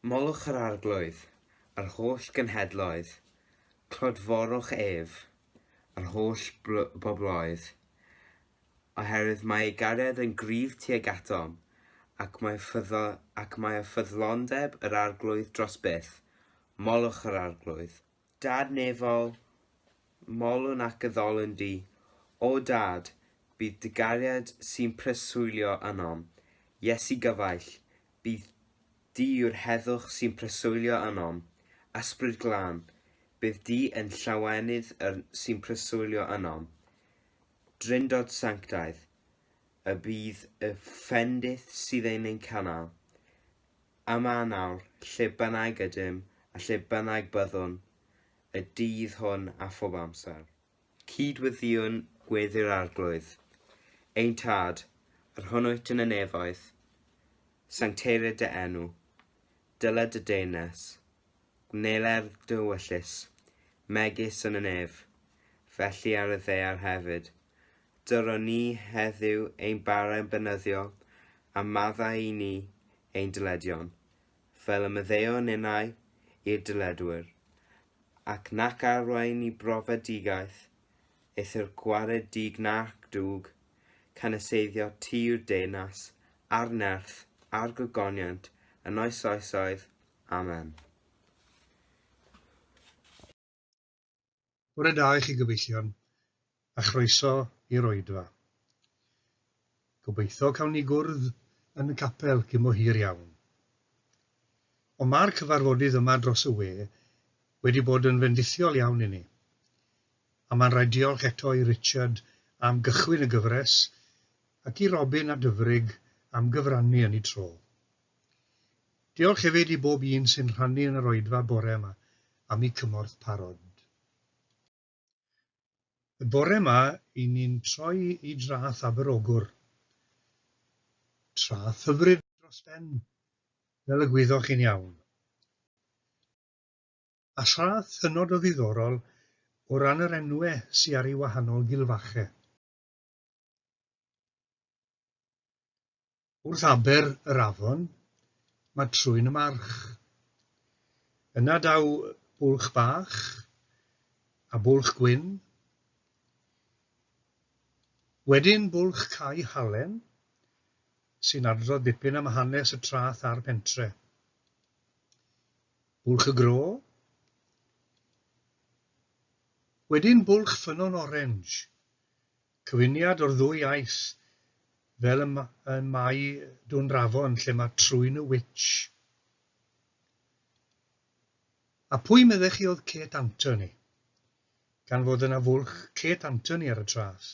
Molwch yr Arglwydd, yr holl genhedloedd, clodforwch ef, yr holl bobloedd. Oherwydd mae ei gariad yn gryf tuag atom, ac mae, ffyddo, ac mae y ffyddlondeb yr Arglwydd dros byth. Molwch yr Arglwydd. Dad nefol, molwn ac addolwn di, O Dad, bydd dy gariad sy'n preswylio ynom. Iesu gyfaill, bydd di yw'r heddwch sy'n preswylio ynom. Ysbryd Glân, bydd di yn llawenydd yr sy'n preswylio ynom. Drindod Sanctaidd, y bydd y fendith sydd yn ein cynnal. Yma nawr, lle bynnag ydym a lle bynnag byddwn, y dydd hwn a phob amser. Cyd-weddïwn gweddi'r Arglwydd. Ein Tad, yr hwn wyt yn y nefoedd, sancteiried dy enw, dyled dy deyrnas, gwneler dy ewyllys, megis yn y nef, felly ar y ddaear hefyd. Dyro ni heddiw ein bara yn beunyddiol, a maddau i ni ein dyledion, fel y maddeuon ninnau i'r dyledwyr, ac nac arwain i brofedigaeth, eithr gwared dig nac dwg, caneseiddio ti yw'r deyrnas, a'r nerth, a'r gogoniant, yn oes oesoedd. Amen. Bore da i chi gyfeillion, a chroeso i'r oedfa. Gobeithio cawn ni gwrdd yn y capel cyn bo hir iawn. Ond mae'r cyfarfodydd yma dros y we wedi bod yn fendithiol iawn i ni. A mae'n rhaid diolch eto i Richard am gychwyn y gyfres, ac i Robin a Dyfrig am gyfrannu yn eu tro. Diolch hefyd i bob un sy'n rhannu yn yr oedfa bore yma am eu cymorth parod. Y bore yma i ni'n troi i draeth Aberogwr. Traeth hyfryd dros ben, fel y gwyddoch chi'n iawn. A thraeth hynod o ddiddorol o ran yr enwe sy ar ei wahanol gilfache. Wrth aber yr afon, mae Trwyn y March. Yna daw Bwlch Bach a Bwlch Gwyn. Wedyn Bwlch Cae Halen, sy'n adrodd dipyn am hanes y traeth a'r pentre. Bwlch y Gro. Wedyn Bwlch Ffynnon Orange, Cyfuniad o'r ddwy iaith, fel ym ym Mae Dwnrafon lle mae Trwyn y Witch. A pwy meddech chi oedd Kate Anthony? Gan fod yna fwlch Kate Anthony ar y traeth.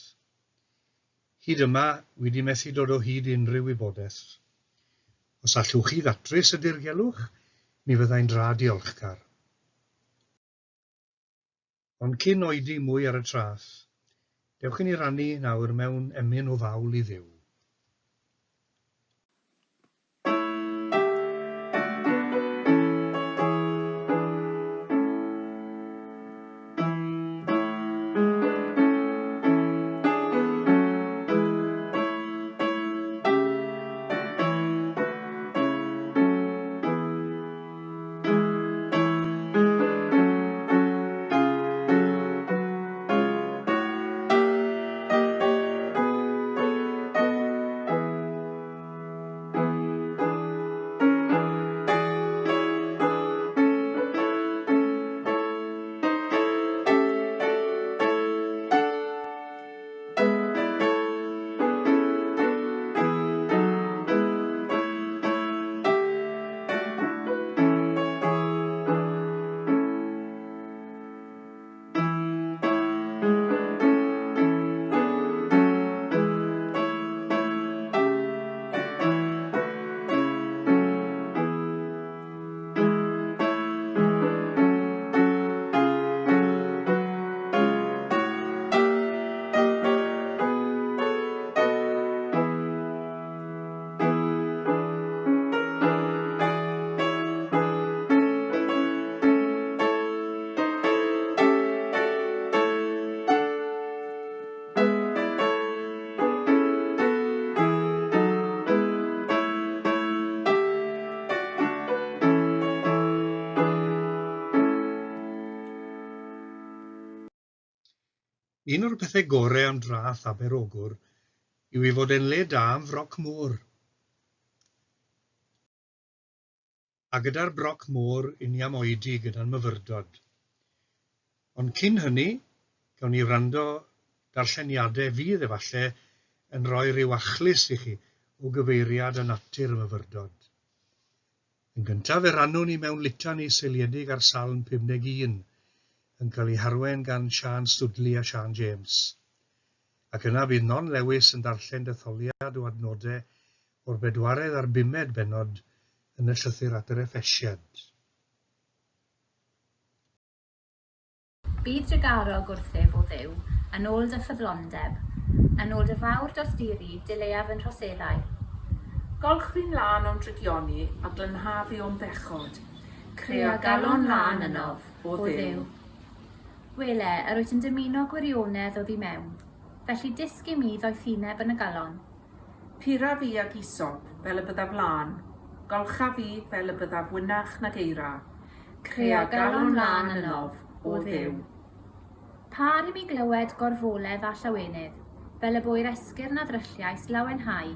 Hyd yma, wi 'di methu dod o hyd i unrhyw wybodaeth. Os allwch chi ddatrys y dirgelwch, mi fyddai'n dra diolchgar. Ond cyn oedi mwy ar y traeth, dewch i ni rannu nawr mewn emyn o fawl i Dduw. Un o'r pethau gorau am draeth Aberogwr yw ei fod e'n le da am froc môr. A gyda'r broc môr i ni am oedi gyda'n myfyrdod. Ond cyn hynny, gawn ni wrando darlleniadau fydd efallai yn rhoi rhyw achlys i chi o gyfeiriad a natur y myfyrdod. Yn gyntaf, fe rannwn ni mewn litani seiliedig ar Salm 51, yn cael ei harwain gan Siân Studley a Siân James. Ac yna bydd Non Lewis yn darllen detholiad o adnodau o'r bedwaredd a'r bumed bennod yn y llythyr at yr Effesiaid. Bydd drugarog wrthyf, O Dduw, yn ôl dy ffyddlondeb, yn ôl dy fawr dosturi, dilea fy nhroseddau. Golch fi'n lân o'm drygioni, a glanha fi o'm bechod. Crea galon lân ynof, O Dduw. Wele, yr wyt yn dymuno gwirionedd oddi mewn, felly dysg i mi ddoethineb yn y galon. Pura fi ag isop, fel y byddaf lân, golcha fi, fel y byddaf wynach nag eira. Crea galon lân ynof, O Dduw. Par i mi glywed gorfoledd a llawenydd, fel y bo i'r esgyrn a ddrylliais lawenhau.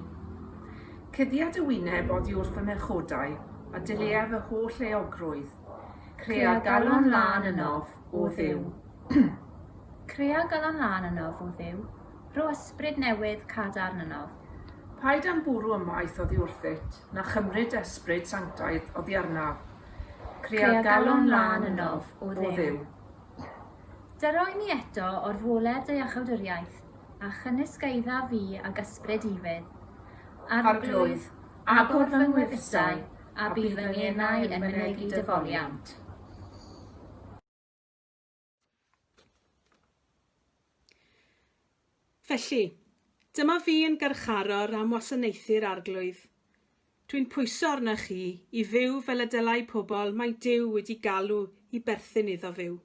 Cuddia dy wyneb oddi wrth fy mhechodau, a dilea fy holl euogrwydd. Crea galon lân ynof, O Dduw. Crea galon lân ynof, O Dduw, rho ysbryd newydd cadarn ynof. Paid â'm bwrw ymaith oddi wrthyt, na chymryd dy ysbryd sanctaidd oddi arnaf. Crea galon lân ynof, O Dduw. Dyro i mi eto orfoledd dy iachawdwriaeth, a chynysgaedda fi ag ysbryd ufudd. Arglwydd, agor fy ngwefusau, a bydd fy ngenau yn mynegi dy foliant. Felly, dyma fi yn garcharor am wasanaethu'r Arglwydd. Dwi'n pwyso arnoch chi i fyw fel y dylai pobl mae Duw wedi galw i berthyn iddo fyw.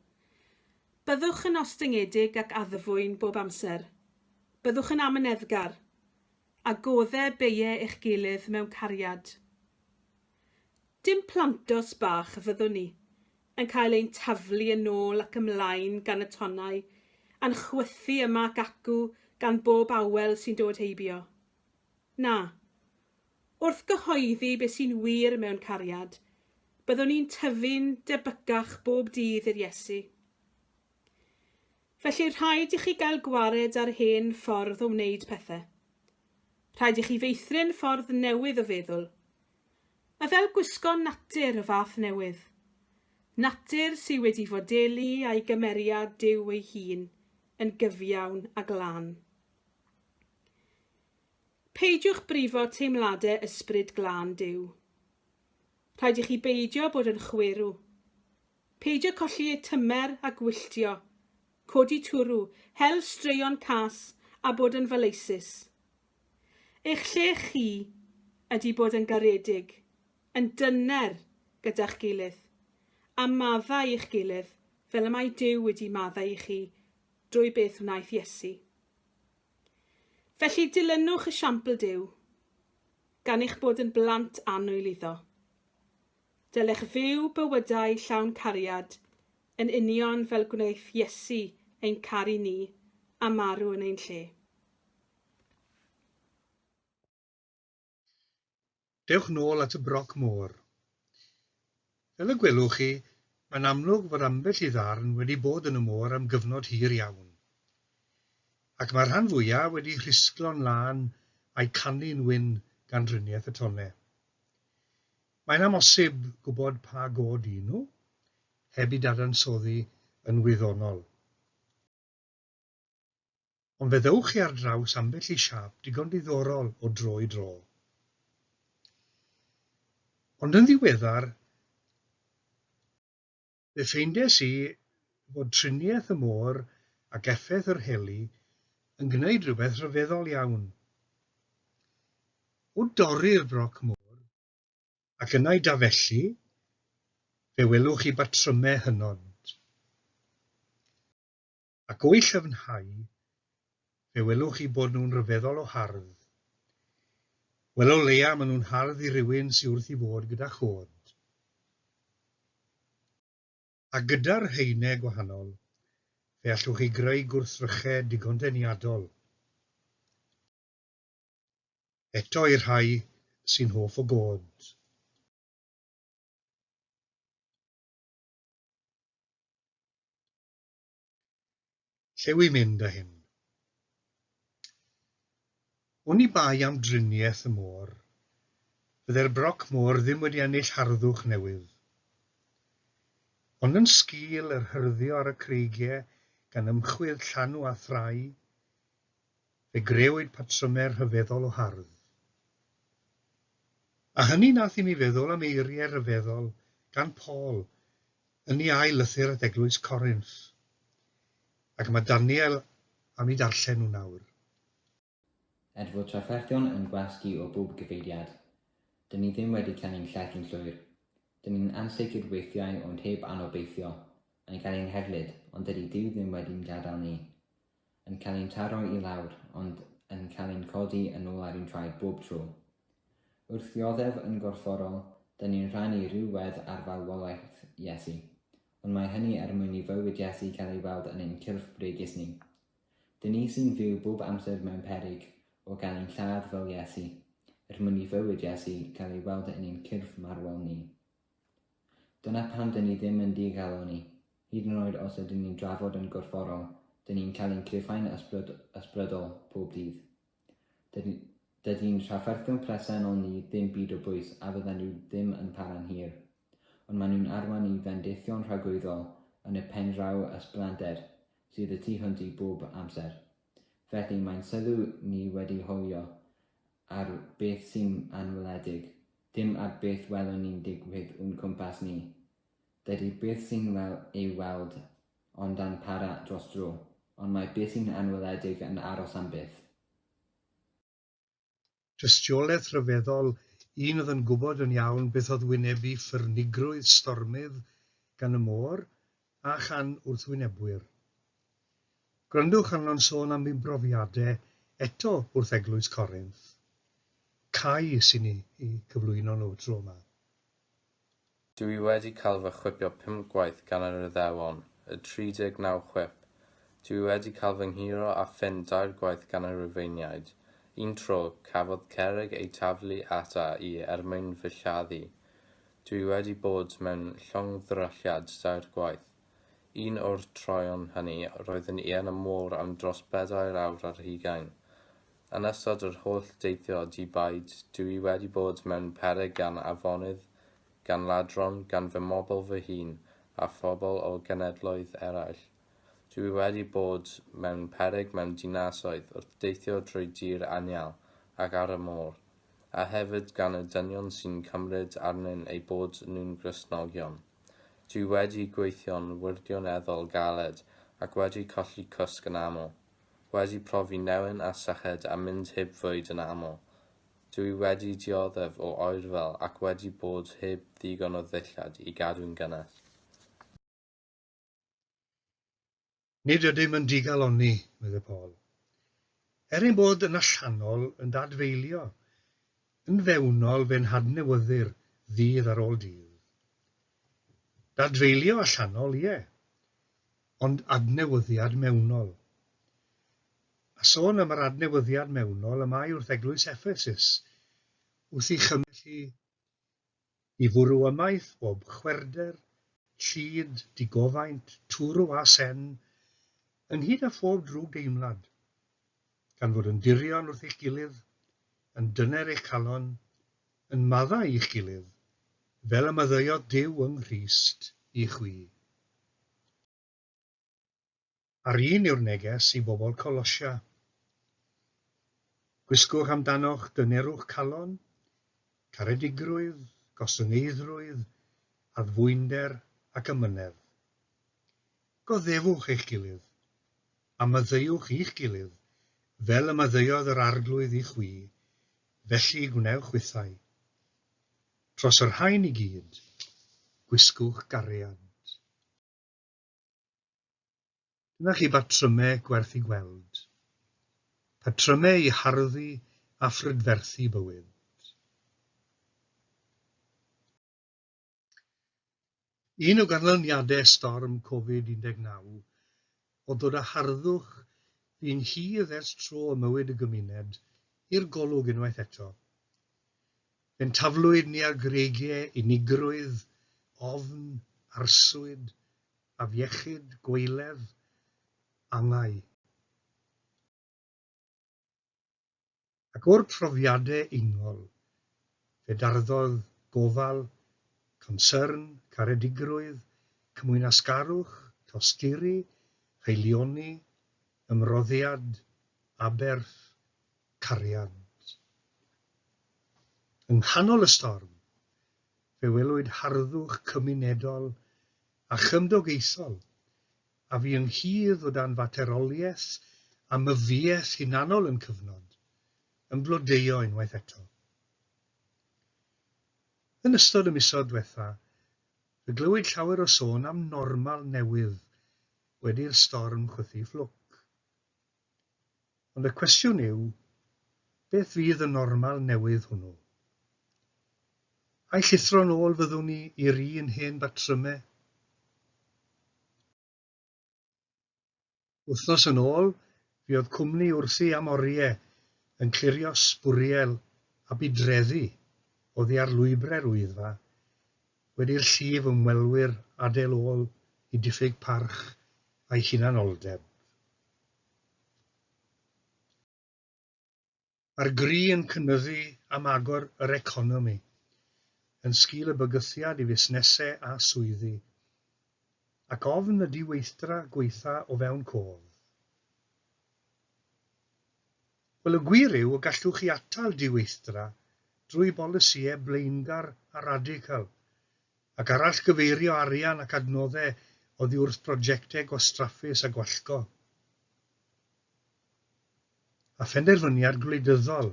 Byddwch yn ostyngedig ac addfwyn bob amser. Byddwch yn amyneddgar, a godde beie eich gilydd mewn cariad. Dim plantos bach fyddwn ni, yn cael ein taflu yn ôl ac ymlaen gan y tonnau, a'n chwythu yma ac acw gan bob awel sy'n dod heibio. Na. Wrth gyhoeddi be sy'n wir mewn cariad, byddwn ni'n tyfu'n debycach bob dydd i'r Iesu. Felly rhaid i chi gael gwared ar hen ffordd o wneud pethau. Rhaid i chi feithrin ffordd newydd o feddwl. Mae fel gwisgo natur o fath newydd. Natur sy wedi fodelu a'i gymeriad Duw ei hun yn gyfiawn a glân. Peidiwch brifo teimladau ysbryd glân Duw. Rhaid i chi beidio bod yn chwerw. Peidio colli eu tymer a gwylltio, codi twrw, hel straeon cas a bod yn faleisus. Eich lle chi ydi bod yn garedig, yn dyner gyda'ch gilydd, a maddau i'ch gilydd fel y mae Duw wedi maddau i chi drwy beth wnaeth Iesu. Felly dilynwch esiampl Duw, gan eich bod yn blant annwyl iddo. Dylech fyw bywydau llawn cariad, yn union fel gwnaeth Iesu ein caru ni a marw yn ein lle. Dewch nôl at y broc môr. Fel y gwelwch chi, mae'n amlwg fod ambell i ddarn wedi bod yn y môr am gyfnod hir iawn. Ac mae'r rhan fwyaf wedi rhisglo'n lân a'u canu'n wyn gan driniaeth y tonnau. Mae'n amhosib gwybod pa god y'n nhw, heb eu dadansoddi yn wyddonol. Ond fe ddewch chi ar draws ambell i siâp digon diddorol o dro i dro. Ond yn ddiweddar, fe ffeindes i fod triniaeth y môr ac effaith yr heli yn gwneud rhywbeth rhyfeddol iawn. O dorri'r broc môr, ac yna'i dafellu, fe welwch chi batrymau hynod. Ac o'u llyfnhau, fe welwch chi bod nhw'n rhyfeddol o hardd. Wel, o leia, maen nhw'n hardd i rywun sy wrth i fod gyda chod. A gyda'r haenau gwahanol, Fe allwch chi greu gwrthrychau digon deniadol. Eto i'r rhai sy'n hoff o god. Lle wy'n mynd â hyn? Oni bai am driniaeth y môr, fydde'r broc môr ddim wedi ennill harddwch newydd. Ond yn sgil yr hyrddio ar y creigiau gan ymchwydd llanw a thrai, fe grëwyd patrymau rhyfeddol o hardd. A hynny nath i mi feddwl am eiriau rhyfeddol gan Paul yn ei ail lythyr at eglwys Corinth. Ac mae Daniel am eu darllen nhw nawr. Er fod trafferthion yn gwasgu o bob cyfeiriad, dyn ni ddim wedi cael ein llethu'n llwyr. Dyn ni'n ansicr weithiau ond heb anobeithio, yn cael ein herlid, ond dydy Duw ddim wedi'n gadael ni. Yn cael ein taro i lawr, ond yn cael ein codi yn ôl ar ein traed bob tro. Wrth ddioddef yn gorfforol, dyn ni'n rhannu rhyw wedd ar farwolaeth Iesu, ond mae hynny er mwyn i fywyd Iesu gael ei weld yn ein cyrff bregus ni. Dyn ni sy'n fyw bob amser mewn peryg o gael ein lladd fel Iesu, er mwyn i fywyd Iesu gael ei weld yn ein cyrff marwol ni. Dyna pam dyn ni ddim yn digalonni, hyd yn oed os ydyn ni'n drafod yn gorfforol, dyn ni'n cael ein cryfhau'n ysbrydol pob dydd. Dydy'n trafferthion presennol ni ddim byd o bwys a fyddan nhw ddim yn para'n hir. Ond maen nhw'n arwain i fendithion rhagwyddol yn y pendraw ysblander sydd y tu hwnt i bob amser. Felly, mae'n sylw ni wedi hwylio ar beth sy'n anweledig, dim ar beth welwn ni'n digwydd o'n cwmpas ni. Dydy beth sy'n wel ei weld ond yn para dros dro, ond mae beth sy'n anweledig yn aros am byth. Tystiolaeth rhyfeddol, un oedd yn gwybod yn iawn beth oedd wynebu ffyrnigrwydd stormydd gan y môr a chan wrthwynebwyr. Gwrandwch arno'n sôn am ei brofiadau eto wrth Eglwys Corinth. Cai sy'n eu cyflwyno nhw tro yma. Dw i wedi cael fy chwipio pump gwaith gan yr Iddewon, y 39 chwip. Dw i wedi cael fy nghuro â ffyn dair gwaith gan y Rhufeiniaid. Un tro, cafodd cerrig eu taflu ata i er mwyn fy lladdu. Dw i wedi bod mewn llongddrylliad dair gwaith. Un o'r troeon hynny, roeddwn i yn y môr am dros bedair awr ar hugain. Yn ystod yr holl deithio di-baid, dw i wedi bod mewn peryg gan afonydd, gan ladron, gan fy mhobl fy hun, a phobl o genedloedd eraill. Dw i wedi bod mewn peryg mewn dinasoedd wrth deithio drwy dir anial ac ar y môr, a hefyd gan y dynion sy'n cymryd arnyn eu bod nhw'n Gristnogion. Dw i wedi gweithio'n wirioneddol galed ac wedi colli cwsg yn aml. Wedi profi newyn a syched a mynd heb fwyd yn aml. Dw i wedi dioddef o oerfel ac wedi bod heb ddigon o ddillad i gadw'n gynnes. Nid ydym yn digalonni, meddai Paul. Er ein bod yn allanol yn dadfeilio, yn fewnol fe'n hadnewyddir ddydd ar ôl dydd. Dadfeilio allanol, ie, ond adnewyddiad mewnol. A sôn am yr adnewyddiad mewnol y mae wrth eglwys Ephesus, wrth ei chymell hi i fwrw ymaith bob chwerwder, llid, digofaint, twrw a sen, ynghyd â phob drwg deimlad, gan fod yn dirion wrth eich gilydd, yn dyner eich calon, yn maddau i'ch gilydd, fel y maddeuodd Duw yng Nghrist i chwi. A'r un yw'r neges i bobl Colosia. Gwisgwch amdanoch dynerwch calon, caredigrwydd, gostyngeiddrwydd, addfwynder ac amynedd. Goddefwch eich gilydd, a maddeuwch i'ch gilydd, fel y maddeuodd yr Arglwydd i chwi, felly gwnewch chwithau. Dros y rhain i gyd, gwisgwch gariad. Dyna chi batrymau gwerth i gweld. Patrymau i harddu a phrydferthu bywyd. Un o ganlyniadau storm Covid 19 o ddod â harddwch fu ynghudd ers tro ym mywyd y gymuned i'r golwg unwaith eto. Fe'n taflwyd ni ar greigiau unigrwydd, ofn, arswyd, afiechyd, gwaeledd, angau. Ac o'r profiadau ingol, fe darddodd gofal, consyrn, caredigrwydd, cymwynasgarwch, tosturi, haelioni, ymroddiad, aberth, cariad. Yng nghanol y storm, fe welwyd harddwch cymunedol a chymdogaethol a fu ynghudd o dan fateroliaeth a myfiaeth hunanol yn cyfnod, yn blodeuo unwaith eto. Yn ystod y misoedd dwetha, fe glywyd llawer o sôn am normal newydd wedi'r storm chwythu fflwc. Ond y cwestiwn yw, beth fydd y normal newydd hwnnw? Ai llithro'n ôl fyddwn ni i'r un hen batrymau? Wythnos yn ôl, fuodd cwmni wrthi am oriau yn clirio sbwriel a budreddi oddi ar lwybrau'r Wyddfa wedi'r llif ymwelwyr adael ôl i diffyg parch a'i hunanoldeb. Mae'r gri yn cynyddu am agor yr economi, yn sgil y bygythiad i fusnesau a swyddi, ac ofn y diweithdra gwaetha o fewn cof. Wel, y gwir yw y gallwch chi atal diweithdra drwy bolisïau blaengar a radical, ac arallgyfeirio arian ac adnoddau oddi wrth brojectau gwastraffus a gwallgo. A phenderfyniad gwleidyddol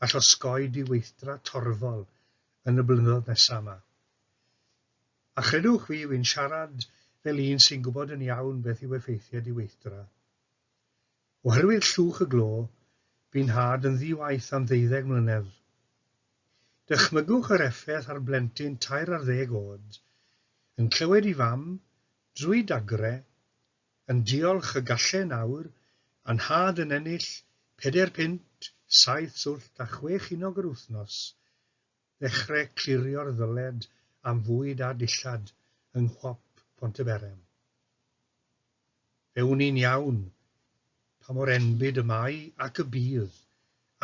all osgoi diweithdra torfol yn y blynyddoedd nesaf yma. A chredwch fi, wi'n siarad fel un sy'n gwybod yn iawn beth yw effeithiau diweithdra. Oherwydd llwch y glo, bu 'nhad yn ddi-waith am ddeuddeg mlynedd. Dychmygwch yr effaith ar blentyn tair ar ddeg oed, yn clywed 'i fam, drwy dagre, yn diolch y galle nawr, a 'nhad yn ennill peder punt, saith swllt a chwe chinog yr wythnos, ddechre clirio'r ddyled am fwyd a dillad yng Nghwop Pontyberem. Fe wn i'n iawn pa mor enbyd y mae ac y bydd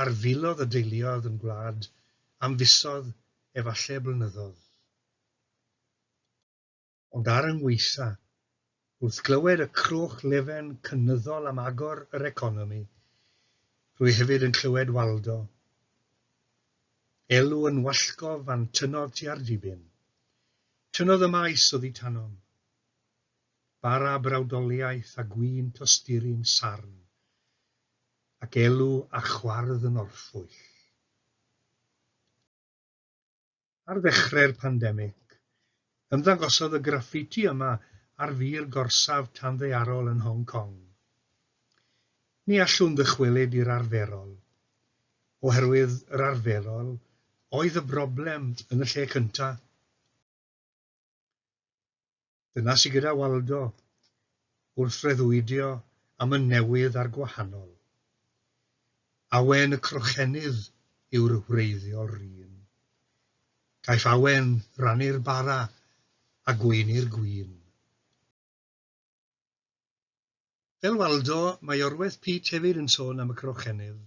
ar filoedd o deuluoedd yn gwlad am fisoedd efalle blynyddoedd. Ond ar 'y ngwaetha, wrth glywed y croch lefen cynyddol am agor yr economi, rwy hefyd yn clywed Waldo. Elw yn wallgof a'n tynnodd tua'r dibyn. Tynnodd y maes oddi tanom. Bara brawdoliaeth a gwin tosturi'n sarn, ac elw a chwardd yn orffwyll. Ar ddechrau'r pandemig, ymddangosodd y graffiti yma ar fur gorsaf tanddaearol yn Hong Kong. Ni allwn ddychwelyd i'r arferol, oherwydd yr arferol oedd y broblem yn y lle cyntaf. Dyna sy gyda Waldo wrth freuddwydio am y newydd a'r gwahanol. Awen y crochenydd yw'r wreiddiol run. Caiff Awen rannu'r bara a gweini'r gwin. Fel Waldo, mae Iorwerth Peate hefyd yn sôn am y crochenydd.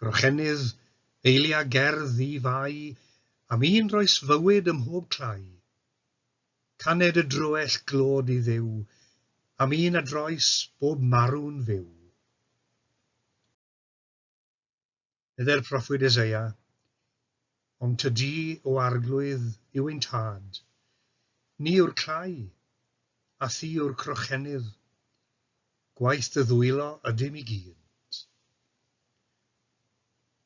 Crochenydd, eilia gerdd ddi-fai, am un roes fywyd ym mhob clai. Caned y droell glod i Dduw, am un a droes bob marw'n fyw. Meddai'r proffwyd Eseia, Ond tydi, O Arglwydd, yw ein Tad. Ni yw'r clai, a thi yw'r crochenydd. Gwaith dy ddwylo ydym i gyd.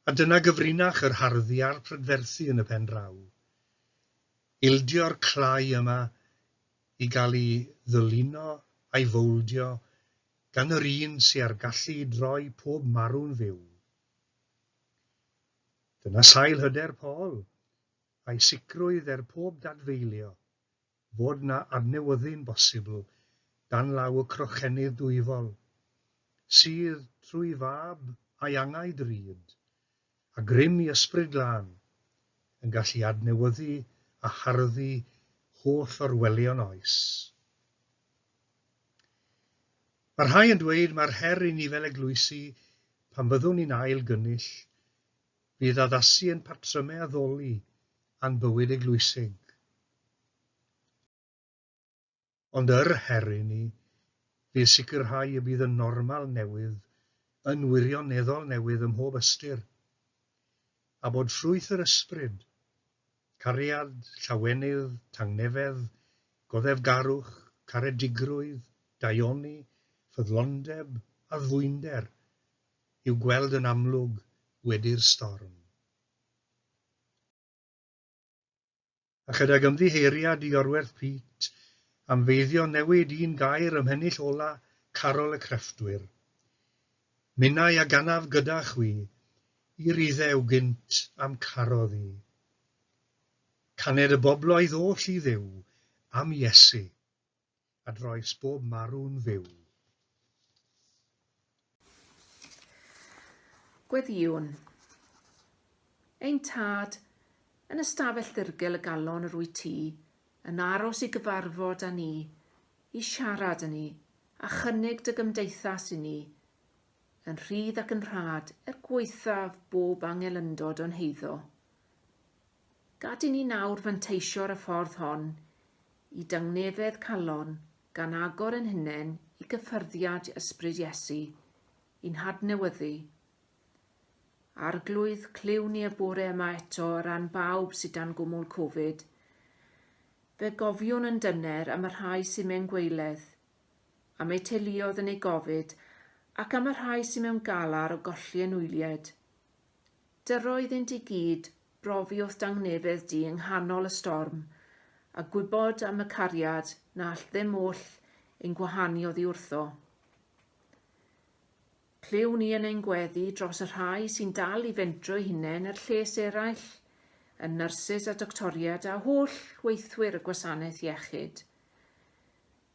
A dyna gyfrinach yr harddu a'r prydferthu yn y pen draw. Ildio'r clai yma i gael ei ddylunio a'i fowldio gan yr un sy â'r gallu i droi pob marw'n fyw. Dyna sail hyder Paul, a'i sicrwydd er pob dadfeilio, fod 'na adnewyddu'n bosibl dan law y crochenydd dwyfol, sydd, trwy Fab a'i angau drud, a grym i Ysbryd Glân, yn gallu adnewyddu a harddu holl orwelion oes. Mae rhai yn dweud mae'r her i ni fel eglwysi pan fyddwn ni'n ail gynnull fydd addasu ein patrymau addoli a'n bywyd eglwysig. Ond yr her i ni fydd sicrhau y bydd y normal newydd yn wirioneddol newydd ym mhob ystyr, a bod ffrwyth yr Ysbryd, cariad, llawenydd, tangnefedd, goddefgarwch, caredigrwydd, daioni, ffyddlondeb, addfwynder, i'w gweld yn amlwg wedi'r storm. A chydag ymddiheuriad i Iorwerth Peate am feiddio newid un gair ym mhennill ola Carol y Crefftwyr, minnau a ganaf gyda chwi, i'r Iddew gynt a'm carodd i. Caned y bobloedd oll i Dduw am Iesu, a droes bob marw'n fyw. Gweddïwn. Ein Tad, yn ystafell ddirgel y galon yr wyt ti, yn aros i gyfarfod â ni, i siarad â ni, a chynnig dy gymdeithas i ni, yn rhydd ac yn rhad, er gwaethaf bob angelyndod o'n heiddo. Gad i ni nawr fanteisio ar y ffordd hon i dangnefedd calon gan agor ein hunain i gyffyrddiad Ysbryd Iesu, i'n hadnewyddu. Arglwydd, clyw ni y bore yma eto ar ran bawb sydd dan gwmwl Covid. Fe gofiwn yn dyner am y rhai sydd mewn gwaeledd, am eu teuluodd yn eu gofid, ac am y rhai sydd mewn galar o golli anwyliaid. Dyro iddynt i gyd brofi o'th dangnefedd di yng nghanol y storm, a gwybod am y cariad na all ddim oll ein gwahanu oddi wrtho. Clyw ni yn ein gweddi dros y rhai sy'n dal i fentro eu hunain er lles eraill, y nyrsys a doctoriaid a holl weithwyr y gwasanaeth iechyd.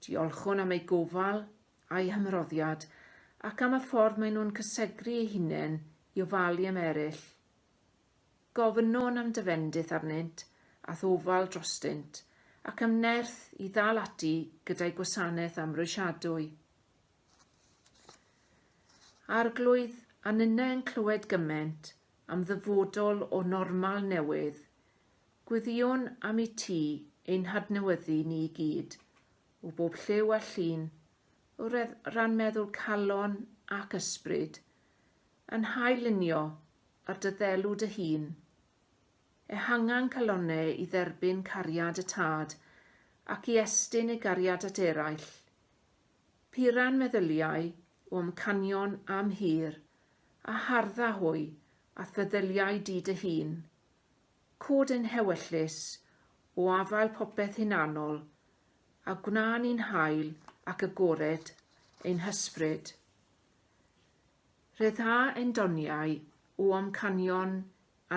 Diolchwn am eu gofal a'u hymroddiad ac am y ffordd maen nhw'n cysegru eu hunain i ofalu am eraill. Gofynnwn am dy fendith arnynt a'th ofal drostynt, ac am nerth i ddal ati gyda'u gwasanaeth amhrisiadwy. Arglwydd, a ninnau yn clywed gymaint am ddyfodol o normal newydd, gweddïwn am i ti ein hadnewyddu ni i gyd, o bob lliw a llun, o ran meddwl calon ac ysbryd, yn hail-lunio ar dy ddelw dy hun. Ehanga'n calonnau i dderbyn cariad y Tad ac i estyn ei gariad at eraill. Pura'n meddyliau o amcanion am hir, a hardda hwy a'th feddyliau di dy hun. Cod ein hewyllys o afael popeth hunanol, a gwna ni'n hael ac agored ein hysbryd. Rhyddha ein doniau o amcanion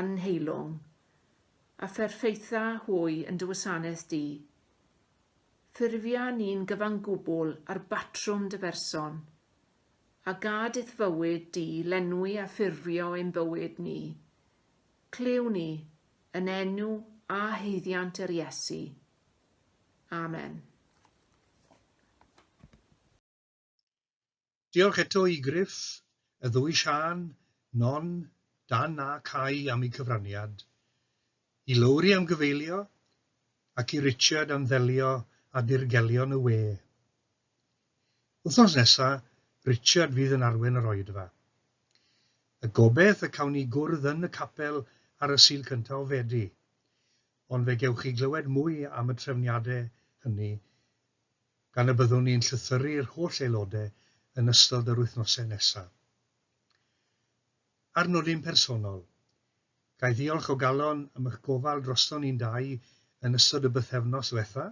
annheilwng, a pherffeitha hwy yn dy wasanaeth di. Ffurfia ni'n gyfangwbl ar batrwm dy berson, a gad i'th fywyd di lenwi a ffurfio ein bywyd ni. Clyw ni, yn enw a haeddiant yr Iesu. Amen. Diolch eto i Griff, y ddwy Siân, Non, Dan a Cai am eu cyfraniad, i Lowri am gyfeilio, ac i Richard am ddelio â dirgelion y we. Wythnos nesa, Richard fydd yn arwen yr oedfa. Y gobaith y cawn ni gwrdd yn y capel ar y Sul cyntaf o Fedi, ond fe gewch chi glywed mwy am y trefniadau hynny gan y byddwn ni'n llythyru'r holl aelodau yn ystod yr wythnosau nesaf. Ar nodyn personol, ga i ddiolch o galon am eich gofal droston ni'n dau yn ystod y bythefnos ddiwetha',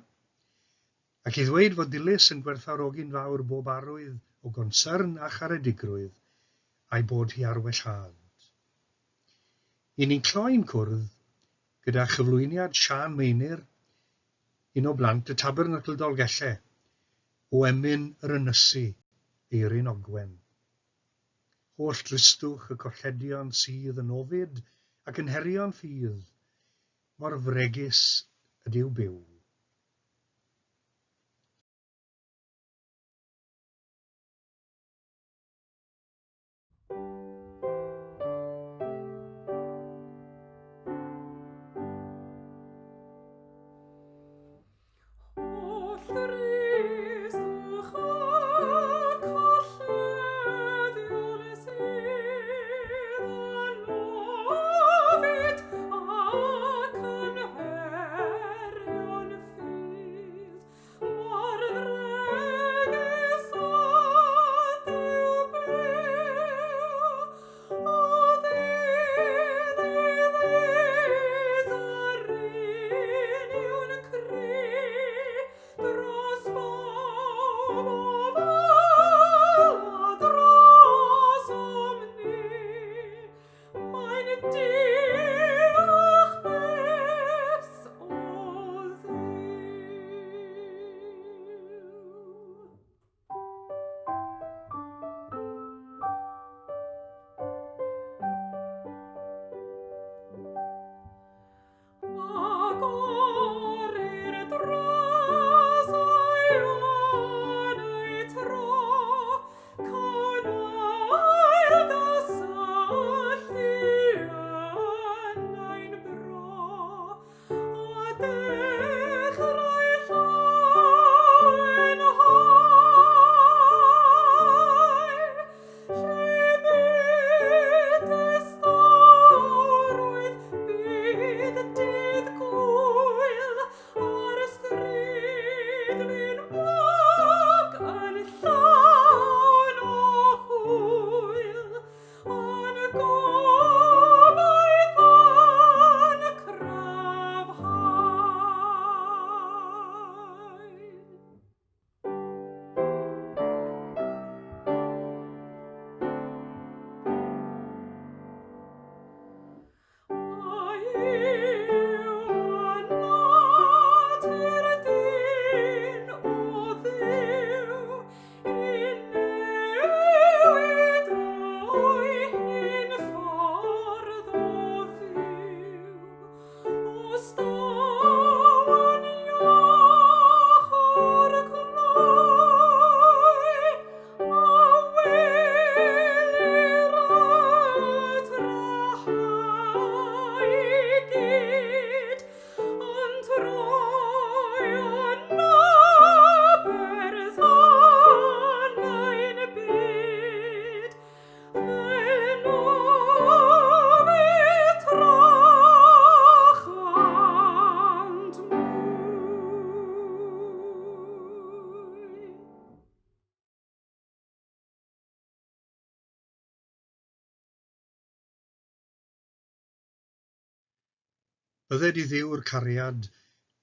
ac i ddweud fod Dilys yn gwerthfawrogi'n fawr bob arwydd o gonsyrn a charedigrwydd, a'i bod hi ar wellhad. I ni'n cloi'n cwrdd gyda chyflwyniad Siân Meinir, un o blant y Tabernacl Dolgellau. O emyn yr ynysu, Eirin Ogwen. Holl dristwch y colledion sydd yn ofid ac yn herio'n ffydd, mor fregus ydyw byw. Mor fregus ydyw byw, o ddydd i ddydd yr union cri, dros bawb ofal a drosom ni. Mae'n diolch byth o Dduw. Agorir drysau yn eu tro, Cawn ail gysylltu yn ein bro, A dechrau llawenhau. Lle bu distawrwydd, bydd dydd gŵyl ar y stryd fu'n wag yn llawn o hwyl, a'n gobaith yn cryfhau. Bydded i Dduw'r cariad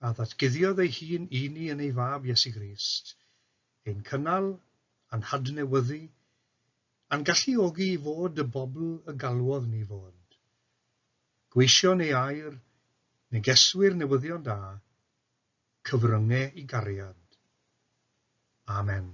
a ddatguddiodd ei hun i ni yn ei Fab Iesu Grist, ein cynnal a'n hadnewyddu, a'n galluogi i fod y bobl y galwodd ni fod. Gweision ei air, negeswyr newyddion da, cyfryngau i gariad. Amen.